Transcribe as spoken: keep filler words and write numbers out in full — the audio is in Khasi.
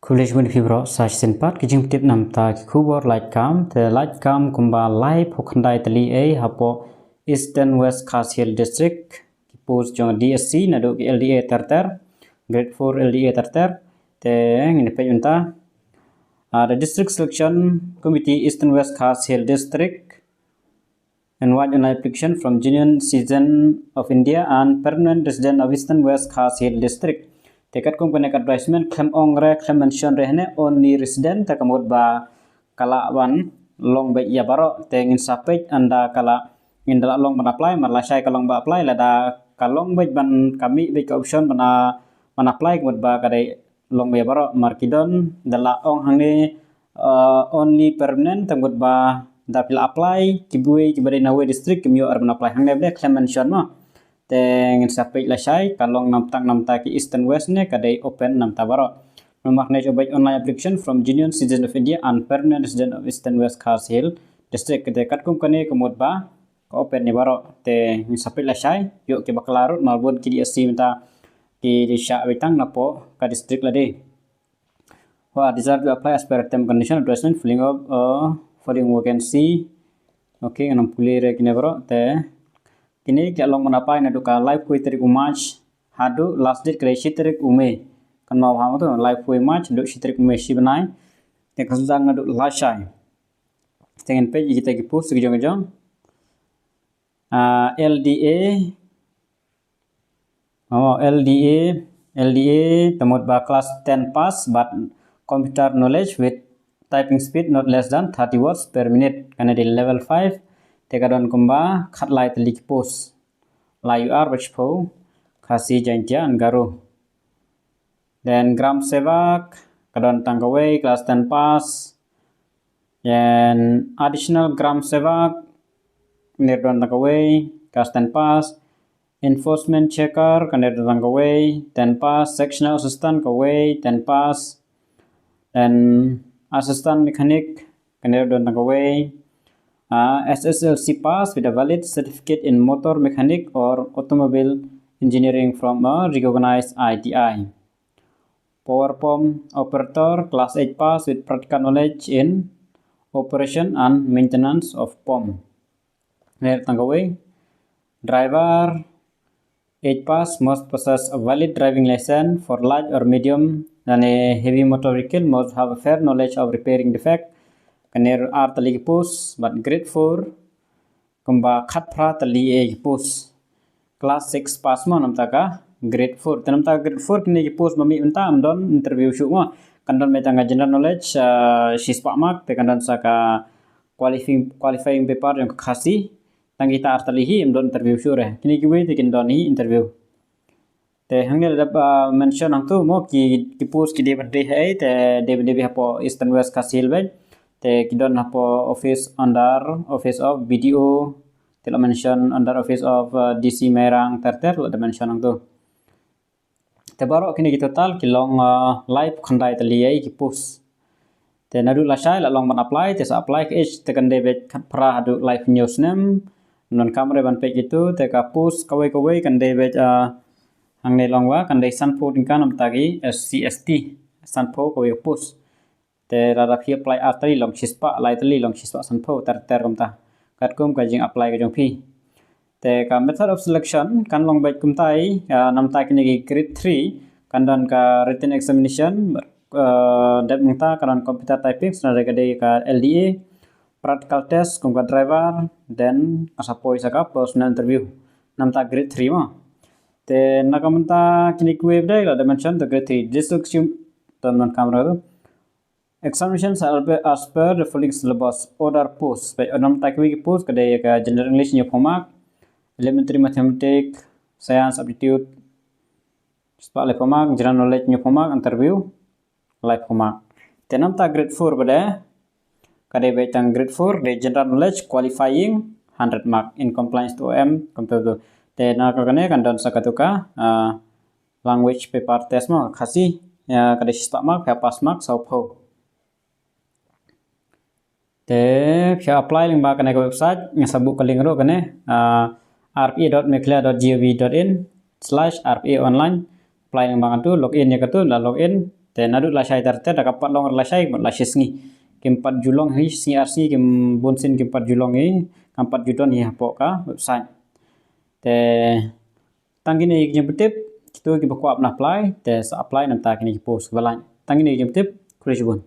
Khublei shibun ïa phi baroh sa shisien pat ki jingpyntip namta ki khubor lait kam, te lait kam kumba laiphew khyndai tylli ei hapoh Eastern West Khasi Hills District, ki post jong D S C naduh ki L D A ter ter, grade four L D A ter ter, te ngin peit mynta. Ah, the District Selection Committee Eastern West Khasi Hills District invite online application from genuine citizen of India and permanent resident of Eastern West Khasi Hills District. Te katkum kane ka advertisement khlem ong re, khlem mention re hangne only resident, te ka mut ba ka lah ban long beit ïa baroh, te ngin sa peit ynda ka lah, ngin da lah long ban apply, mar lashai ka long ba apply, lada ka long beit ban, ka mih beit ka option ban, ban apply, ka mut ba ka dei long beit ïa baroh. Mar ki don da lah ong hangne, uh, only permanent, te mut ba da phi la apply, kiwei kiba dei na wei district kim ïoh ar ban apply. Hangne ba dei khlem mention mo. Te ngin sa peit lashai, ka long namtang namta ki Eastern West ne ka dei open namta baroh. Namar ne shu beit online application from genuine citizen of India and permanent resident of Eastern West Khasi Hills District. Te katkum kane ka mut ba ka open ïa baroh. Te ngin sa peit lashai, ïoh kiba kylla ruh, mar bun ki D S C mynta ki dei shah beit tang napoh ka district lade. Who are desired to apply as per term condition, advertisement, filling of, uh, following vacancy. Okay, ngan pule re kine baroh te. Kine ki long ban apply naduh ka laiphew tarik u March haduh last date ka dei shi tarik u May. Kan ma ha tu, laiphew March haduh shi tarik u May, shi bnai. Te ka sdang naduh lashai. Te ngin peit ïa kita ki post ki jong ki jong. Ah, L D A. Oh, L D A, L D A, te mut ba class ten pass, but computer knowledge with typing speed not less than thirty words per minute. Kane dei level five, te ka don kumba khatlai tylli ki post. Lai U R bad shiphew, Khasi, Jaiñtia and Garo. Then Gram Sevak, ka don tang kawei, class ten pass. Then additional Gram Sevak, kane ruh don tang kawei, class ten pass. Enforcement checker, kane ruh don tang kawei, ten pass. Sectional assistant kawei, ten pass. Then assistant mechanic, kane ruh don tang kawei. Ah, S S L C pass with a valid certificate in motor mechanic or automobile engineering from a recognized I T I. Power pump operator, class eight pass with practical knowledge in operation and maintenance of pump. Kane ruh tang kawei. Driver, eight pass, must possess a valid driving license for light or medium than a heavy motor vehicle, must have a fair knowledge of repairing defect. Kane ruh ar tylli ki post, bad grade four, kumba khatphra tylli ei ki post. Class six pass mo namta ka grade four. Te namta grade four kine ki post ba mih mynta ym don interview shuh mo. Kan don beit tang ka general knowledge, ah, shispah mark, te kan don sa ka qualifying, qualifying paper jong ka Khasi. Tang kita ar tylli hi ym don interview shuh re. Kine kiwei te kin don hi interview. Te hangne la dep, ah, mention hangtu mo ki, ki post ki dei ban dei ha ei, te dei ban dei hapoh Eastern West Khasi Hills beit. Te ki don hapoh office under office of B D O. Te la mention under office of, ah, D C Mairang ter ter la dep mention hangtu. Te baroh kine ki total ki long, ah, laiphew khyndai tylli ei ki post. Te naduh lashai la long ban apply, te sa apply ka age te kan dei beit khatphra haduh laiphew hynñiew snem. Ym donkam re ban peit kito, te ka post kawei kawei kan dei beit, ah, hangne long ba kan dei sanphew tyngka namta ki S C S T, sanphew kawei ka post. Te lada phi apply ar tylli long shispah, lai tylli long shispah sanphew ter ter kumta. Katkum ka jing apply ka jong phi. Te ka method of selection kan long beit kumtai, ah, namta kine ki grade three kan don ka written examination, ah, dep mynta kan don computer typing, sdang re ka dei ka L D A, practical test kum ka driver, then ka sa poi sa ka personal interview. Namta grade three mo. Te na ka mynta kine kiwei ba dei la dep mention to grade three. District sum to mynta kamra tu. Examinations are be-, as per the following syllabus. Order post. Beit namta kiwei ki post ka dei ka General English hynñiewphew mark, Elementary Mathematics, Science Aptitude spah laiphew mark, General Knowledge hynñiewphew mark, interview laiphew mark. Te namta grade four ba dei, ka dei beit tang grade four, dei General Knowledge qualifying hundred mark in compliance to O M, kumta tu. Te na ka kane kan don sa katu ka, ah, language paper test mo, Khasi, ïa, ka dei shispah mark, phi hap pass mark sawphew. Te phi hap apply lyngba kane ka website, nga sa buh ka link ruh kane, ah, R P A dot meghalaya dot gov dot in slash R P A online. Apply lyngba katu, log in ïa katu, la log in. Te naduh lashai ter ter, da ka pat long lashai, lashai sngi. Kim pat ju long hi sngi ar sngi, kim bun sien kim pat ju long hi, kam pat ju don hi hapoh ka website. Te tang kine ki jingpyntip, kito kiba kwah ban apply, te sa apply nangta kine ki post kiba lain. Tang kine ki jingpyntip, khublei shibun.